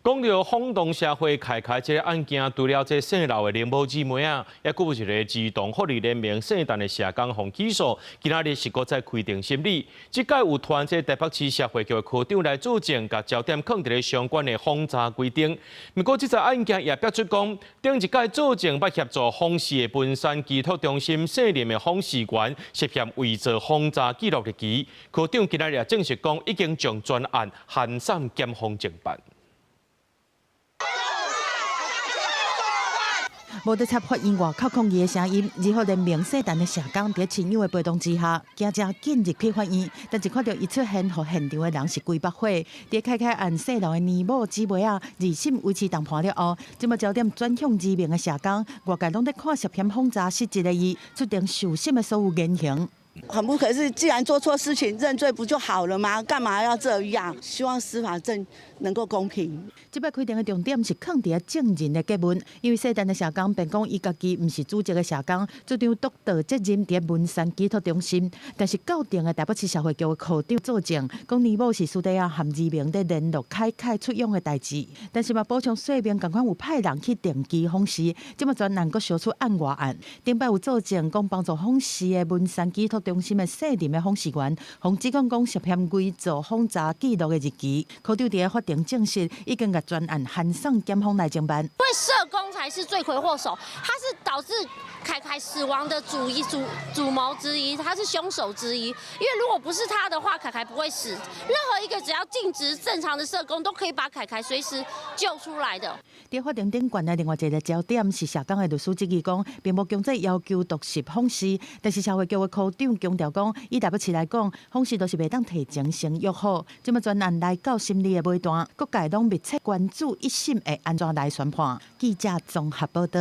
講著轟動社會凱凱這個案件，除了這姓劉的奶母姊妹仔，猶閣有一個兒童福利聯盟聖誕的社工予起訴，今仔日是閣再開庭審理。這擺有傳這台北市社會局的科長來作證，共焦點囥佇咧相關的訪查規定。毋過這則案件也逼出講，頂一擺作證欲協助訪視的文山寄託中心卸任的訪視員涉嫌偽造訪查記錄日期，科長今仔日也證實講已經將全案函送檢方偵辦。無得插法院外口抗議的聲音，兒福聯盟聖誕的社工佇親友的陪同之下，行遮緊入去法院，但一看著伊出現，予現場的人是規腹火。佇凱凱案姓劉的奶母姊妹仔，二審維持重判了後，這馬焦點轉向知名的社工，外界攏咧看涉嫌訪查失職的伊出庭受審的所有言行。很不可是，既然做錯事情認罪不就好了嗎？幹嘛要這樣？希望司法正能夠公平。這擺開庭的重點是囥佇證人的詰問，因為聖誕的社工辯講伊家己毋是主責的社工，主張獨特責任佇文山寄託中心，但是到庭的台北市社會局的科長作證，講奶母是私底下和兒明咧聯絡凱凱出養的代誌，但是嘛補充說明，仝款有派人去定期訪視，這馬全案閣燒出案外案。頂擺有作證講幫助訪視的文山寄託中心的卸任的訪視員，予指控講涉嫌偽造訪查記錄的日期，科長佇法庭證實已經共全案函送檢方來偵辦。因為社工才是罪魁禍首，他是導致凱凱死亡的主一主主謀之一，他是兇手之一。因為如果不是他的話，凱凱不會死。任何一個只要盡職正常的社工，都可以把凱凱隨時救出來的。佇法庭頂懸的另外一個焦點是社工的律師質疑講，並無強制要求獨立訪視，但是社會局的科長強調講，以台北市來講，訪視都是袂當提前先約好。這馬全案來到審理的尾段，各界攏密切關注一審會按怎來宣判。記者綜合報道。